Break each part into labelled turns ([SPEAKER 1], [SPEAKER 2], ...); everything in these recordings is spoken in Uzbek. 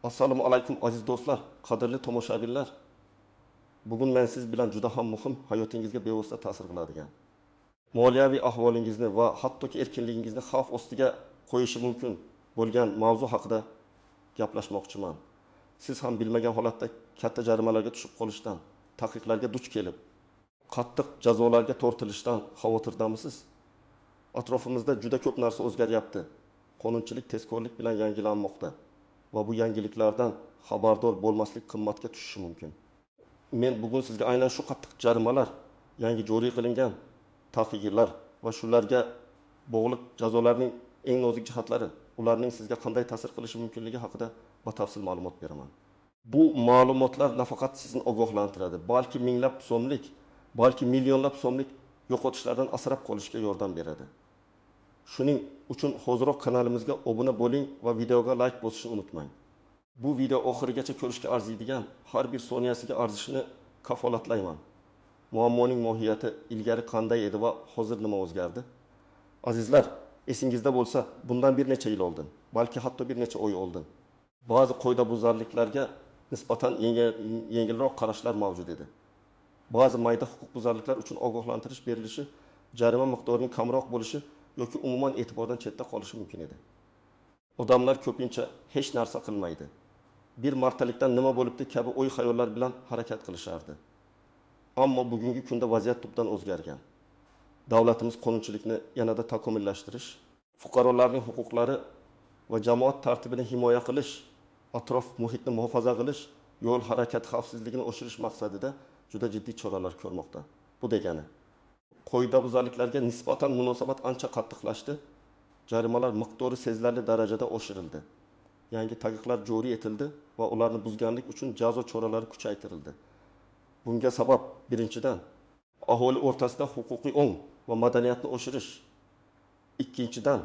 [SPEAKER 1] Assalomu alaykum aziz do'stlar, qadrli tomoshabinlar. Bugun men siz bilan juda ham muhim, hayotingizga bevosita ta'sir qiladigan, moliyaviy ahvolingizni va hattoki erkinligingizni xavf ostiga qo'yishi mumkin bo'lgan mavzu haqida gaplashmoqchiman. Siz ham bilmagan holatda katta jarimalarga tushib qolishdan, taqiqlarga duch kelib, qattiq jazolarga tortilishdan xavotirdamisiz? Atrofimizda juda ko'p narsa o'zgaryapti. Qonunchilik tezkorlik bilan yangilanmoqda va bu yangiliklardan xabardor bo'lmaslik qimmatga tushishi mumkin. Men bugun sizga aynan shu qattiq jarimalar, yangi joriy qilingan taqiqlar va shularga bog'liq jazolarning eng nozik jihatlari, ularning sizga qanday ta'sir qilishi mumkinligi haqida batafsil ma'lumot beraman. Bu ma'lumotlar nafaqat sizni ogohlantiradi, balki minglab so'mlik, balki millionlab so'mlik yo'qotishlardan asrab qolishga yordam beradi. Shuning uchun hoziroq kanalimizga obuna bo'ling va videoga like bosishni unutmang. Bu video oxirigacha ko'rishga arziydigan, har bir soniyasiga arzishini kafolatlayman. Muammoning mohiyati ilgari qanday edi va hozir nima o'zgardi? Azizlar, esingizda bo'lsa, bundan bir necha yil oldin, balki hatto bir necha oy oldin ba'zi qoidabuzarliklarga nisbatan yengilroq qarashlar mavjud edi. Ba'zi mayda huquqbuzarliklar uchun ogohlantirish berilishi, jarima miqdorining kamroq bo'lishi yoki umuman e'tibordan chetda qolishi mumkin edi. Odamlar ko'pincha hech narsa qilmaydi. Bir martalikdan nima bo'libdi kabi o'y-xayollar bilan harakat qilishardi. Ammo bugungi kunda vaziyat tubdan o'zgargan. Davlatimiz qonunchilikni yanada takomillashtirish, fuqarolarning huquqlari va jamoat tartibini himoya qilish, atrof muhitni muhofaza qilish, yo'l harakati xavfsizligini oshirish maqsadida juda jiddiy choralar ko'rmoqda. Bu degani, qoidabuzarliklarga nisbatan munosabat ancha qattiqlashdi, jarimalar miqdori sezilarli darajada oshirildi. Yangi taqiqlar joriy etildi va ularni buzganlik uchun jazo choralari kuchaytirildi. Bunga sabab birinchidan, aholi o'rtasida huquqiy ong va madaniyatni oshirish, ikkinchidan,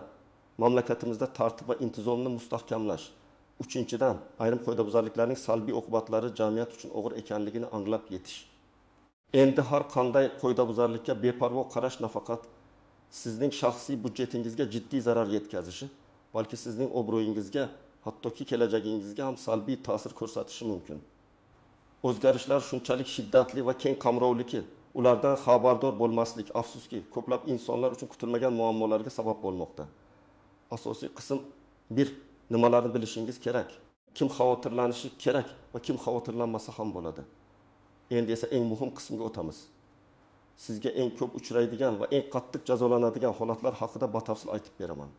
[SPEAKER 1] mamlakatimizda tartib va intizomni mustahkamlash, uchinchidan, ayrim qoidabuzarliklarning salbiy oqibatlari jamiyat uchun og'ir ekanligini anglab yetish. Endi har qanday qoidabuzarlikka beparvo qarash nafaqat sizning shaxsiy budjetingizga jiddiy zarar yetkazishi, balki sizning obro'yingizga, hattoki kelajagingizga ham salbiy ta'sir ko'rsatishi mumkin. O'zgarishlar shunchalik shiddatli va keng qamrovliki, ulardan xabardor bo'lmaslik afsuski ko'plab insonlar uchun kutilmagan muammolarga sabab bo'lmoqda. Asosiy qism 1. Nimalarni bilishingiz kerak? Kim xavotirlanishi kerak va kim xavotirlanmasa ham bo'ladi. Endi esa eng muhim qismga o'tamiz. Sizga eng ko'p uchraydigan va eng qattiq jazolanadigan holatlar haqida batafsil aytib beraman.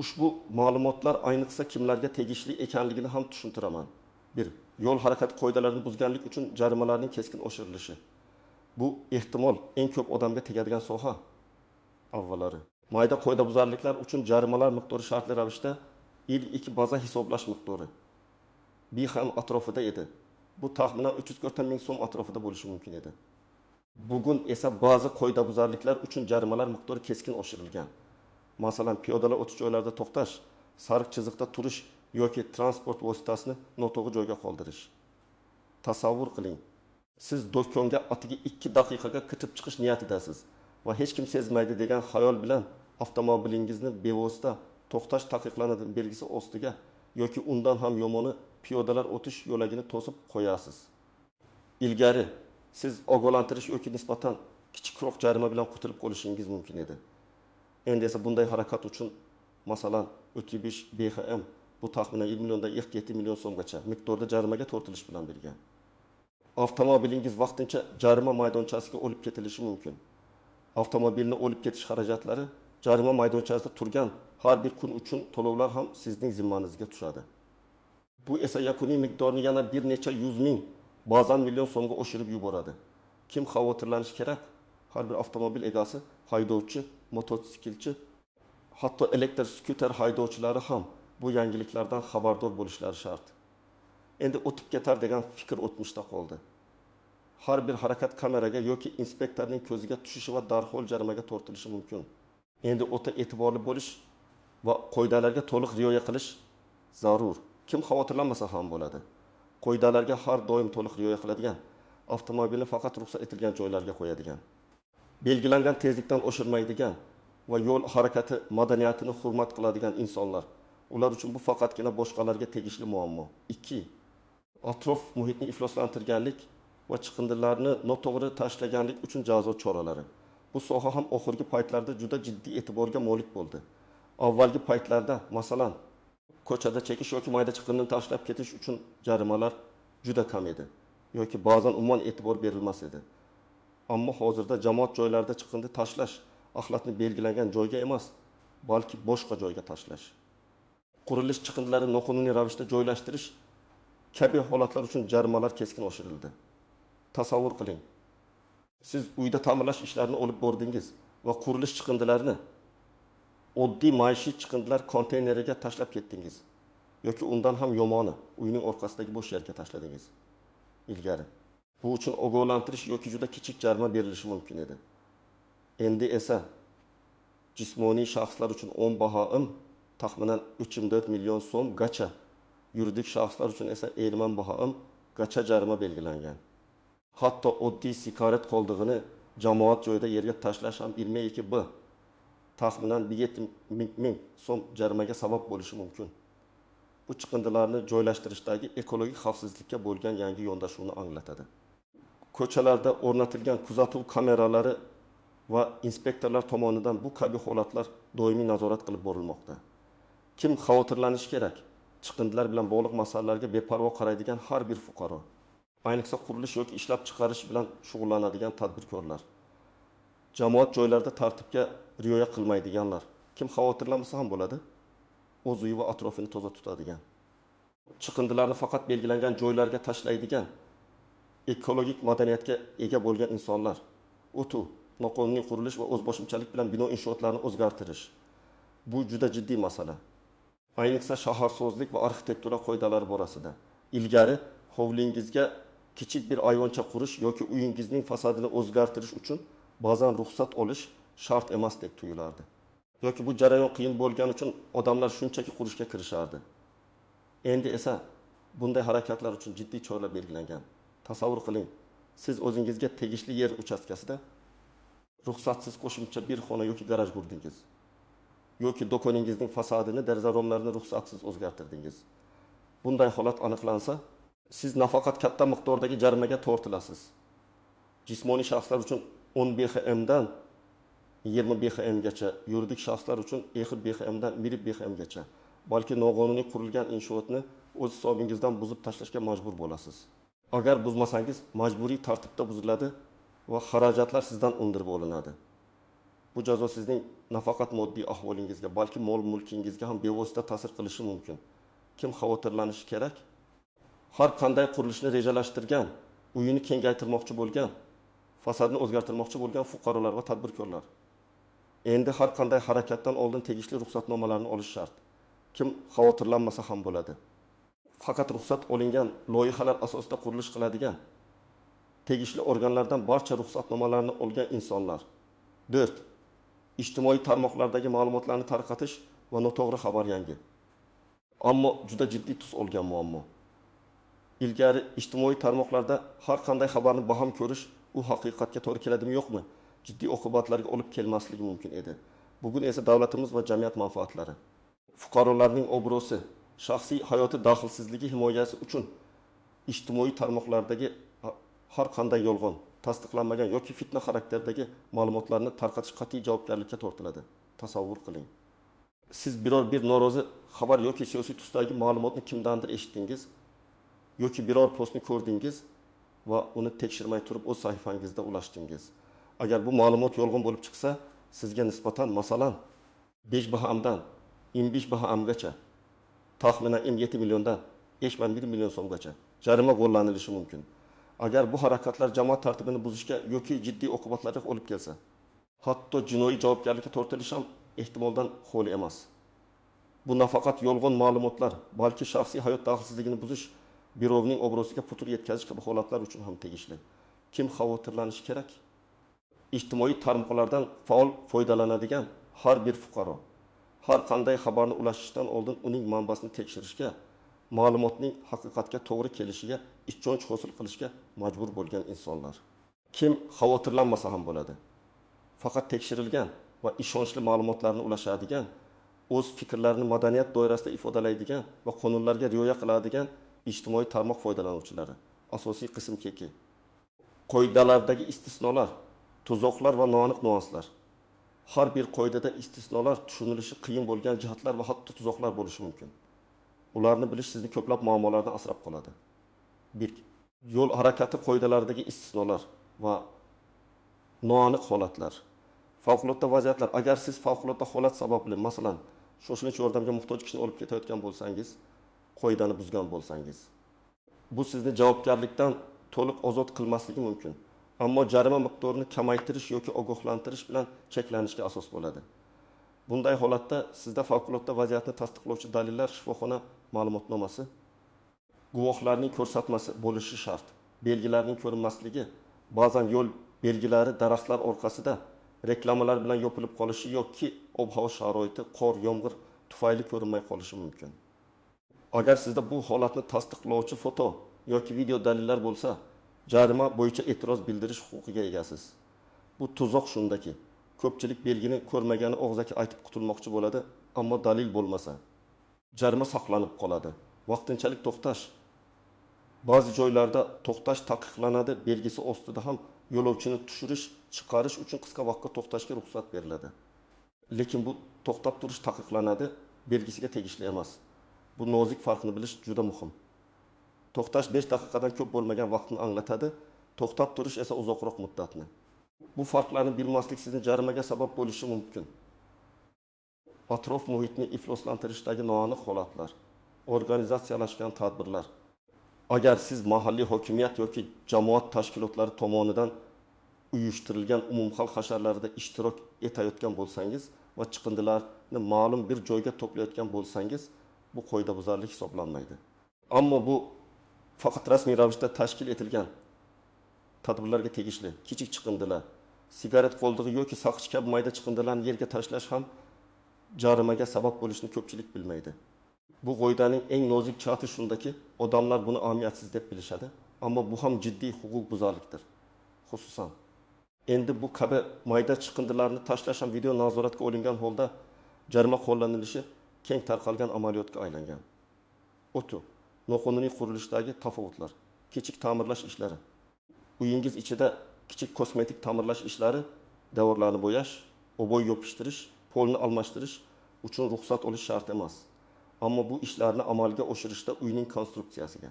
[SPEAKER 1] Ushbu ma'lumotlar ayniqsa kimlarga tegishli ekanligini ham tushuntiraman. 1. Yo'l harakati qoidalarini buzganlik uchun jarimalarning keskin oshirilishi. Bu ehtimol eng ko'p odamga tegadigan soha. Avvallari mayda qoidabuzarliklar uchun jarimalar miqdori shartli ravishda 52 baza hisoblash miqdori BHM atrofida edi. Bu taxminan 340 ming so'm atrofida bo'lishi mumkin edi. Bugun esa ba'zi qoidabuzarliklar uchun jarimalar miqdori keskin oshirilgan. Masalan, piyodalar o'tish joylarida to'xtash, sariq chiziqda turish yoki transport vositasini noto'g'ri joyga qoldirish. Tasavvur qiling, siz do'konga atigi 2 daqiqaga kirib chiqish niyatidasiz va hech kim sezmaydi degan xayol bilan avtomobilingizni bevosita to'xtash taqiqlanadi belgisi ostiga yoki undan ham yomoni piyodalar o'tish yo'lagini to'sib qo'yasiz. Ilgari siz ogohlantirish yoki nisbatan kichikroq jarima bilan qutulib qolishingiz mumkin edi. Endi esa bunday harakat uchun masalan 35 BHM, bu taxminan 1 milliondan 47 million so'mgacha miqdorda jarimaga tortilish bilan birga avtomobilingiz vaqtincha jarima maydonchasiga olib ketilishi mumkin. Avtomobilni olib ketish xarajatlari jarima maydonchasida turgan har bir kun uchun to'lovlar ham sizning zimmangizga tushadi. Bu esa yakuniy miqdorni yana bir necha yuz ming, ba'zan million so'mga oshirib yuboradi. Kim xavotirlanishi kerak? Har bir avtomobil egasi, haydovchi, mototsiklchi, hatto elektr skuter haydovchilari ham bu yangiliklardan xabardor bo'lishlari shart. Endi o'tib ketar degan fikr o'tmishda qoldi. Har bir harakat kameraga yoki inspektorning ko'ziga tushishi va darhol jarimaga tortilishi mumkin. Endi o'ta e'tiborli bo'lish va qoidalarga to'liq rioya qilish zarur. Kim xavotirlanmasa ham bo'ladi. Qoidalarga har doim to'liq rioya qiladigan, avtomobilni faqat ruxsat etilgan joylarga qo'yadigan, belgilangan tezlikdan oshirmaydigan va yo'l harakati madaniyatini hurmat qiladigan insonlar Ular uchun bu faqatgina boshqalarga tegishli muammo. 2. Atrof muhitni ifloslantirganlik va chiqindilarni noto'g'ri tashlaganlik uchun jazo choralari. Bu soha ham oxirgi paytlarda juda jiddiy e'tiborga molik bo'ldi. Avvalgi paytlarda, masalan, ko'chada chekish yoki mayda chiqindini tashlab ketish uchun jarimalar juda kam edi yoki ba'zan umuman e'tibor berilmas edi. Ammo hozirda jamoat joylarida chiqindi tashlash axlatni belgilangan joyga emas, balki boshqa joyga tashlash, qurilish chiqindilarini noqonuniy ravishda joylashtirish kabi holatlar uchun jarimalar keskin oshirildi. Tasavvur qiling. Siz uyda ta'mirlash ishlarini olib bordingiz va qurilish chiqindilarini oddiy maishiy chiqindilar konteyneriga tashlab ketdingiz yoki undan ham yomoni uyning orqasidagi bo'sh yerga tashladingiz ilgari. Bu uchun ogohlantirish yoki juda kichik jarima berilishi mumkin edi. Endi esa jismoniy shaxslar uchun 10 BHM taxminan 3,4 million so'mgacha, yuridik shaxslar uchun esa 50 BHM gacha jarima belgilangan. Hatto oddiy sigaret qoldig'ini jamoat joyida yerga tashlash ham 22 B taxminan 7 ming so'm jarimaga sabab bo'lishi mumkin. Bu chiqindilarni joylashtirishdagi ekologik xavfsizlikka bo'lgan yangi yondashuvni anglatadi. Ko'chalarda o'rnatilgan kuzatuv kameralari va inspektorlar tomonidan bu kabi holatlar doimiy nazorat qilib borilmoqda. Kim xavotirlanishi kerak? Chiqindilar bilan bog'liq masalalarga beparvo qaraydigan har bir fuqaro, ayniqsa qurilish yoki ishlab chiqarish bilan shug'ullanadigan tadbirkorlar, jamoat joylarida tartibga rioya qilmaydiganlar. Kim xavotirlanmasa ham bo'ladi, o'z uyi va atrofini toza tutadigan, chiqindilarni faqat belgilangan joylarga tashlaydigan, ekologik madaniyatga ega bo'lgan insonlar. O'tuv, noqonuniy qurilish va o'zboshimchalik bilan bino inshootlarini o'zgartirish. Bu juda jiddiy masala. Ayniqsa shaharsozlik va arxitektura qoidalari borasida. Ilgari hovlingizga kichik bir ayvoncha qurish yoki uyingizning fasadini o'zgartirish uchun ba'zan ruxsat olish shart emasdek tuyulardi. Yoki bu jarayon qiyin bo'lgani uchun odamlar shunchaki qurishga kirishardi. Endi esa bunday harakatlar uchun jiddiy choralar belgilangan. Tasavvur qiling, siz o'zingizga tegishli yer uchastkasida ruxsatsiz qo'shimcha bir xona yoki garaj qurdingiz yoki do'koningizning fasadini, deraza romlarini ruxsatsiz o'zgartirdingiz. Bunday holat aniqlansa, siz nafaqat katta miqdordagi jarimaga tortilasiz. Jismoniy shaxslar uchun 10 BHM dan 20 BHM gacha, yuridik shaxslar uchun 2 BHM dan 1 BHM gacha, balki noqonuniy qurilgan inshootni o'z hisobingizdan buzib tashlashga majbur bo'lasiz. Agar buzmasangiz, majburiy tartibda buziladi va xarajatlar sizdan undirib olinadi. Bu jazo sizning nafaqat moddiy ahvolingizga, balki mol-mulkingizga ham bevosita ta'sir qilishi mumkin. Kim xavotirlanishi kerak? Har qanday qurilishni rejalashtirgan, uyini kengaytirmoqchi bo'lgan, fasadni o'zgartirmoqchi bo'lgan fuqarolar va tadbirkorlar. Endi har qanday harakatdan oldin tegishli ruxsatnomalarni olish shart. Kim xavotirlanmasa ham bo'ladi. Faqat ruxsat olingan loyihalar asosida qurilish qiladigan, tegishli organlardan barcha ruxsatnomalarni olgan insonlar. 4. Ijtimoiy tarmoqlardagi ma'lumotlarni tarqatish va noto'g'ri xabar yangi. Ammo juda jiddiy tus olgan muammo. Ilgari ijtimoiy tarmoqlarda har qanday xabarni baham ko'rish u haqiqatga to'g'ri keladimi yo'qmi, jiddiy oqibatlarga olib kelmasligi mumkin edi. Bugun esa davlatimiz va jamiyat manfaatlari, fuqarolarning obro'si, shaxsiy hayoti daxlsizligi himoyasi uchun ijtimoiy tarmoqlardagi har qanday yolg'on, tasdiqlanmagan yoki fitna xarakteridagi ma'lumotlarni tarqatish qat'iy javobgarlikka tortiladi. Tasavvur qiling. Siz biror bir norozi xabar yoki siyosiy tusdagi ma'lumotni kimdandir eshitdingiz yoki biror postni ko'rdingiz va uni tekshirmay turib o'z sahifangizda ulashdingiz. Agar bu ma'lumot yolg'on bo'lib chiqsa, sizga nisbatan masalan 5 BHMdan 25 BHMgacha, taxminan 7 milliondan 5,1 million so'mgacha jarima qo'llanilishi mumkin. Agar bu harakatlar jamoat tartibini buzishga yoki jiddiy oqibatlarga olib kelsa, hatto jinoiy javobgarlikka tortilish ham ehtimoldan xoli emas. Bu nafaqat yolg'on ma'lumotlar, balki shaxsiy hayot daxlsizligini buzish, birovning obro'siga putur yetkazish kabi holatlar uchun ham tegishli. Kim xavotirlanishi kerak? Ijtimoiy tarmoqlardan faol foydalanadigan har bir fuqaro har qanday xabarni ulashishdan oldin uning manbasini tekshirishga, ma'lumotning haqiqatga to'g'ri kelishiga ishonch hosil qilishga majbur bo'lgan insonlar. Kim xavotirlanmasa ham bo'ladi. Faqat tekshirilgan va ishonchli ma'lumotlarni ulashadigan, o'z fikrlarini madaniyat doirasida ifodalaydigan va qonunlarga rioya qiladigan ijtimoiy tarmoq foydalanuvchilari asosiy qism keki. Qoidalardagi istisnolar, tuzoqlar va noaniq nuanslar. Har bir qoidada istisnolar, tushunilishi qiyin bo'lgan jihatlar va hatto tuzoqlar bo'lishi mumkin. Ularni bilish sizni ko'plab muammolardan asrab qoladi. 1. Yo'l harakati qoidalaridagi istisnolar va noaniq holatlar. Favqulodda vaziyatlar. Agar siz favqulodda holat sababli, masalan, shoshilinch yordamga muhtoj kishini olib ketayotgan bo'lsangiz, qoidani buzgan bo'lsangiz, bu sizni javobgarlikdan to'liq ozod qilmasligi mumkin. Ammo jarima miqdorini kamaytirish yoki ogohlantirish bilan cheklanishga asos bo'ladi. Bunday holatda sizda favqulodda vaziyatni tasdiqlovchi dalillar, shifoxona ma'lumotnomasi, guvohlarning ko'rsatmasi bo'lishi shart. Belgilarning ko'rinmasligi, ba'zan yo'l belgilari daraxtlar orqasida reklamalar bilan yopilib qolishi yoki ob-havo sharoiti, qor, yomg'ir tufayli ko'rinmay qolishi mumkin. Agar sizda bu holatni tasdiqlovchi foto yoki video dalillar bo'lsa, jarima bo'yicha e'tiroz bildirish huquqiga egasiz. Bu tuzoq shundaki, ko'pchilik belgini ko'rmagani og'zaki aytib qutulmoqchi bo'ladi, ammo dalil bo'lmasa, jarima saqlanib qoladi. Vaqtinchalik to'xtash. Ba'zi joylarda to'xtash taqiqlanadi, belgisi ostida ham yo'lovchini tushirish, chiqarish uchun qisqa vaqtga to'xtashga ruxsat beriladi. Lekin bu to'xtab turish taqiqlanadi, belgisiga tegishli emas. Bu nozik farqni bilish juda muhim. To'xtash 5 daqiqadan ko'p bo'lmagan vaqtni anglatadi, to'xtab turish esa uzoqroq muddatni. Bu farqlarni bilmaslik sizni jarimaga sabab bo'lishi mumkin. Atrof muhitni ifloslantirishdagi noaniq holatlar, organizatsiyalashgan tadbirlar. Agar siz mahalliy hokimiyat yoki jamoat tashkilotlari tomonidan uyushtirilgan umumxalq hasharlarida ishtirok etayotgan bo'lsangiz va chiqindilarni ma'lum bir joyga to'playotgan bo'lsangiz, bu qoidabuzarlik hisoblanmaydi. Ammo bu faqat rasmiy ravishda tashkil etilgan tadbirlarga tegishli. Kichik chiqindilar, sigaret qoldig'i yoki saqich kabi mayda chiqindilarni yerga tashlash ham jarimaga sabab bo'lishini ko'pchilik bilmaydi. Bu qoidaning eng nozik jihati shundaki, odamlar buni ahamiyatsiz deb bilishadi, ammo bu ham jiddiy huquqbuzarlikdir. Xususan, endi bu kabi mayda chiqindilarni tashlash ham video nazoratga olingan holda jarima qo'llanilishi keng tarqalgan amaliyotga aylangan. O'tu, noqonuniy qurilishdagi tafovutlar, kichik ta'mirlash ishlari. Uyingiz ichida kichik kosmetik ta'mirlash ishlari, devorlarni bo'yash, oboy yopishtirish, polni almashtirish uchun ruxsat olish shart emas. Ammo bu ishlarni amalga oshirishda uyning konstruksiyasiga,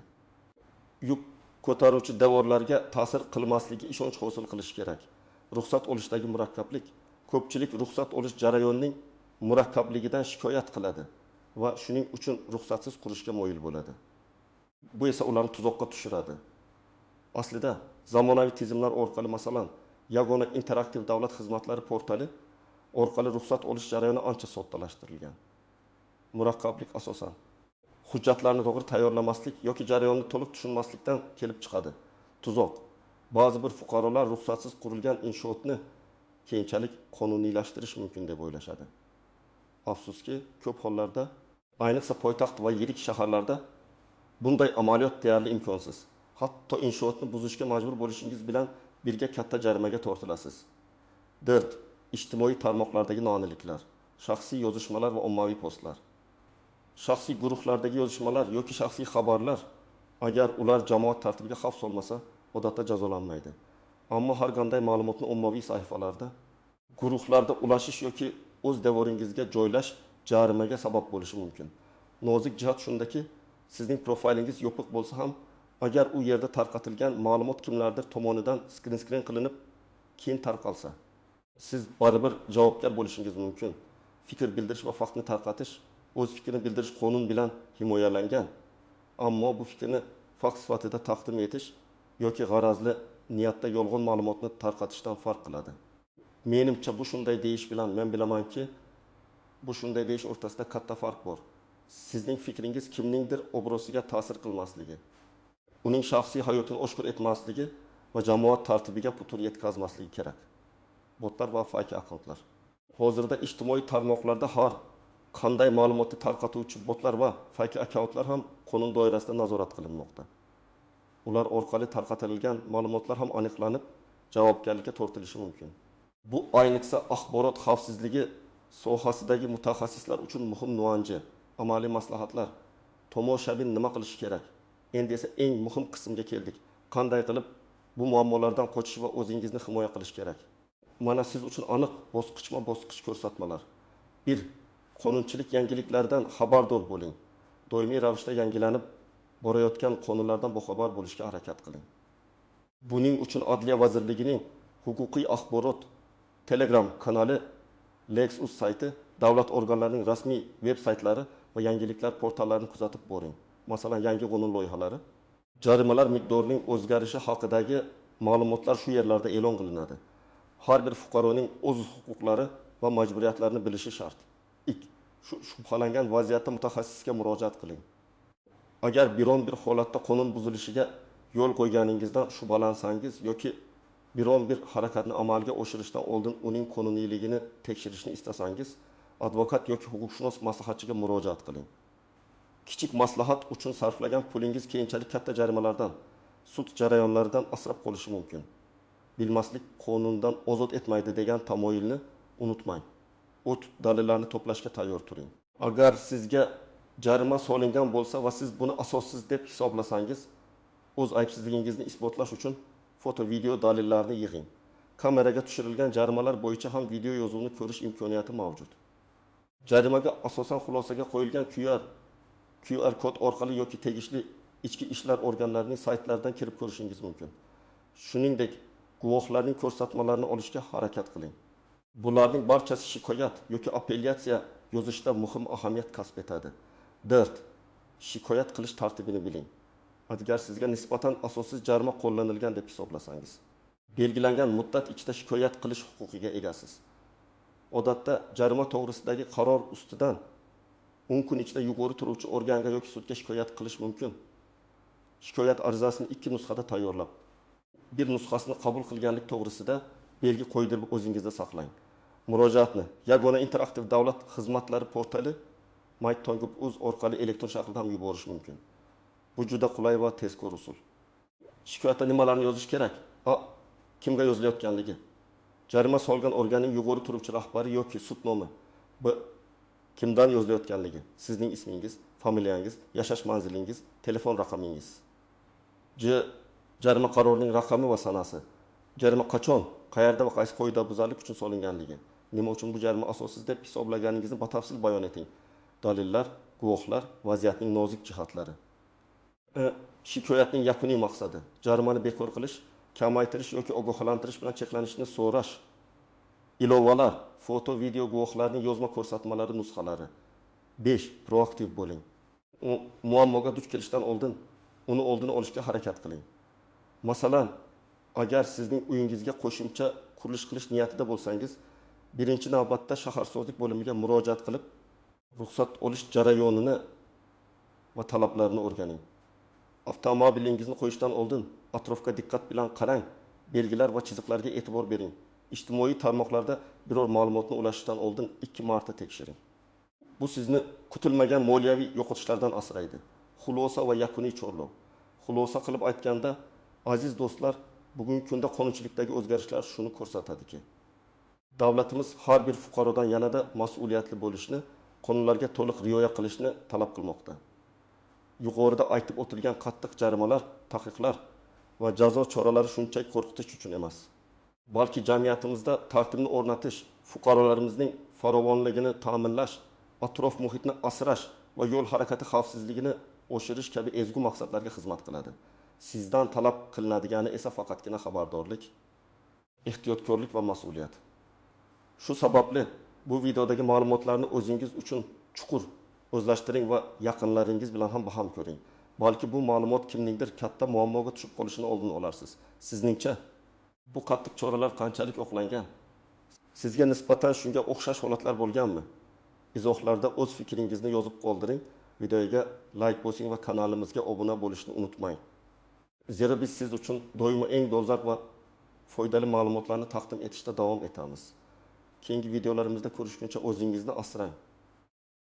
[SPEAKER 1] yuk ko'taruvchi devorlarga ta'sir qilmasligi ishonch hosil qilish kerak. Ruxsat olishdagi murakkablik. Ko'pchilik ruxsat olish jarayonining murakkabligidan shikoyat qiladi va shuning uchun ruxsatsiz qurishga moyil bo'ladi. Bu esa ularni tuzoqqa tushiradi. Aslida zamonaviy tizimlar orqali, masalan, yagona interaktiv davlat xizmatlari portali orqali ruxsat olish jarayoni ancha soddalashtirilgan. Murakkablik asosan hujjatlarni to'g'ri tayyorlamaslik yoki jarayonni to'liq tushunmaslikdan kelib chiqadi. Tuzoq. Ba'zi bir fuqarolar ruxsatsiz qurilgan inshootni keyinchalik qonuniylashtirish mumkin deb o'ylashadi. Afsuski, ko'p hollarda, ayniqsa poytaxt va yirik shaharlarda bunday amaliyot deyarli imkonsiz. Hatto inshootni buzishga majbur bo'lishingiz bilan birga katta jarimaga tortilasiz. 4. Ijtimoiy tarmoqlardagi noaniqliklar, shaxsiy yozishmalar va ommaviy postlar. Shaxsiy guruhlardagi yozishmalar yoki shaxsiy xabarlar, agar ular jamoat tartibiga xavf solmasa, odatda jazolanmaydi. Ammo har qanday ma'lumotni ommaviy sahifalarda, guruhlarda ulashish yoki o'z devoringizga joylash jarimaga sabab bo'lishi mumkin. Nozik jihat shundaki, sizning profilingiz yopiq bo'lsa ham, agar u yerda tarqatilgan ma'lumot kimlardir tomonidan skrin qilinib, keyin tarqalsa, siz baribir javobgar bo'lishingiz mumkin. Fikr bildirish va faktni tarqatish, o'z fikrini bildirish qonun bilan himoyalangan. Ammo bu fikrni fakt sifatida taqdim etish yoki g'arazli niyatda yolg'on ma'lumotni tarqatishdan farq qiladi. Menimcha bu shunday deyish bilan men bilamanki, bu shunday deyish o'rtasida katta farq bor. Sizning fikringiz kimningdir obro'siga ta'sir qilmasligi, uning shaxsiy hayotini oshkor etmasligi va jamoat tartibiga putur yetkazmasligi kerak. Botlar va fake akkauntlar. Hozirda ijtimoiy tarmoqlarda har qanday ma'lumotni tarqatuvchi botlar va fake akkauntlar ham qonun doirasida nazorat qilinmoqda. Ular orqali tarqatilgan ma'lumotlar ham aniqlanib, javobgarlikka tortilishi mumkin. Bu ayniqsa axborot xavfsizligi sohasidagi mutaxassislar uchun muhim nuanji, amaliy maslahatlar. Tomoshabin nima qilishi kerak? Endi esa eng muhim qismga keldik. Qanday qilib bu muammolardan qochish va o'zingizni himoya qilish kerak? Mana siz uchun aniq bosqichma-bosqich ko'rsatmalar. 1. Qonunchilik yangiliklaridan xabardor bo'ling. Doimiy ravishda yangilanib borayotgan qonunlardan boxabar bo'lishga harakat qiling. Buning uchun Adliya vazirligining huquqiy axborot Telegram kanali, Lex.uz sayti, davlat organlarining rasmiy veb saytlari va yangiliklar portallarini kuzatib boring. Masalan, yangi qonun loyihalari, jarimalar miqdorining o'zgarishi haqidagi ma'lumotlar shu yerlarda e'lon qilinadi. Har bir fuqaroning o'z huquqlari va majburiyatlarini bilishi shart. 2. Shubhalangan vaziyatda mutaxassisga murojaat qiling. Agar biron bir holatda qonun buzilishiga yo'l qo'yganingizdan shubhalansangiz yoki biron bir harakatni amalga oshirishdan oldin uning qonuniyligini tekshirishni istasangiz, advokat yoki huquqshunos maslahatchiga murojaat qiling. Kichik maslahat uchun sarflagan pulingiz keyinchalik katta jarimalardan, sud jarayonlaridan asrab qolishi mumkin. Bilmaslik qonundan ozod etmaydi degan tamoyilni unutmang. O't dalillarni to'plashga tayyor turing. Agar sizga jarima solingan bo'lsa va siz buni asossiz deb hisoblasangiz, o'z aybsizligingizni isbotlash uchun foto, video dalillarni yig'ing. Kameraga tushirilgan jarimalar bo'yicha ham video yozuvni ko'rish imkoniyati mavjud. Jarimaga asosan xulosaga qo'yilgan QR kod orqali yoki tegishli ichki ishlar organlarining saytlaridan kirib ko'rishingiz mumkin. Shuningdek, guvohlarning ko'rsatmalarini olishga harakat qiling. Bularning barchasi shikoyat yoki apellyatsiya yozishda muhim ahamiyat kasb etadi. 4. Shikoyat qilish tartibini biling. Agar sizga nisbatan asossiz jarima qo'llanilgan deb hisoblasangiz, belgilangan muddat ichida shikoyat qilish huquqiga egasiz. Odatda jarima to'g'risidagi qaror ustidan 10 kun ichida yuqori turuvchi organga yoki sudga shikoyat qilish mumkin. Shikoyat arizasini 2 nusxada tayyorlab, bir nusxasini qabul qilganlik to'g'risida belgi qo'ydirib o'zingizda saqlang. Murojaatni Yagona interaktiv davlat xizmatlari portali my.uz orqali elektron shaklda ham yuborish mumkin. Bu juda qulay va tezkor usul. Shikoyatda nimalarni yozish kerak? A. Kimga yozilayotganligi. Jarima solgan organning yuqori turuvchi rahbari yoki sud nomi. B. Kimdan yozilayotganligi. Sizning ismingiz, familiyangiz, yashash manzilingiz, telefon raqamingiz. C. Jarima qarorining raqami va sanasi. Jarima qachon, qayerda va qaysi qoidabuzarlik uchun solinganligi. Nima uchun bu jarima asossiz deb hisoblaganingizni batafsil bayon eting. Dalillar, guvohlar, vaziyatning nozik jihatlari. Shikoyatning yakuniy maqsadi jarimani bekor qilish, kamaytirish yoki ogohlantirish bilan cheklanishni so'rash. Ilovalar, foto, video guvohlarning yozma ko'rsatmalari nusxalari. 5. Proaktiv bo'ling. Muammoga duch kelishdan oldin uni oldini olishga harakat qiling. Masalan, agar sizning uyingizga qo'shimcha qurilish qilish niyatida bo'lsangiz, birinchi navbatda shaharsozlik bo'limiga murojaat qilib, ruxsat olish jarayonini va talablarini o'rganing. Avtomobilingizni qo'yishdan oldin atrofga diqqat bilan qarang, belgilar va chiziqlarga e'tibor bering. Ijtimoiy tarmoqlarda biror ma'lumotni ulashishdan oldin 2 marta tekshiring. Bu sizni kutilmagan moliyaviy yo'qotishlardan asraydi. Xulosa va yakuniy chorlov. Xulosa qilib aytganda, aziz do'stlar, bugungi kunda qonunchilikdagi o'zgarishlar shuni ko'rsatadiki, davlatimiz har bir fuqarodan yanada mas'uliyatli bo'lishni, qonunlarga to'liq rioya qilishni talab qilmoqda. Yuqorida aytib o'tilgan qattiq jarimalar, taqiqlar va jazo choralari shunchaki qo'rqitish uchun emas, balki jamiyatimizda tartibni o'rnatish, fuqarolarimizning farovonligini ta'minlash, atrof muhitni asrash va yo'l harakati xavfsizligini oshirish kabi ezgu maqsadlarga xizmat qiladi. Sizdan talab qilinadigani esa faqatgina xabardorlik, ehtiyotkorlik va mas'uliyat. Shu sababli bu videodagi ma'lumotlarni o'zingiz uchun chuqur o'zlashtiring va yaqinlaringiz bilan ham baham ko'ring. Balki bu ma'lumot kimningdir katta muammoga tushib qolishini oldini olarsiz. Sizningcha bu qattiq choralar qanchalik oqlangan? Sizga nisbatan shunga o'xshash holatlar bo'lganmi? Izohlarda o'z fikringizni yozib qoldiring. Videoga like bosing va kanalimizga obuna bo'lishni unutmang. Zero biz siz uchun doimo eng dolzarb va foydali ma'lumotlarni taqdim etishda davom etamiz. Keyingi videolarimizda ko'rishguncha o'zingizni asrang.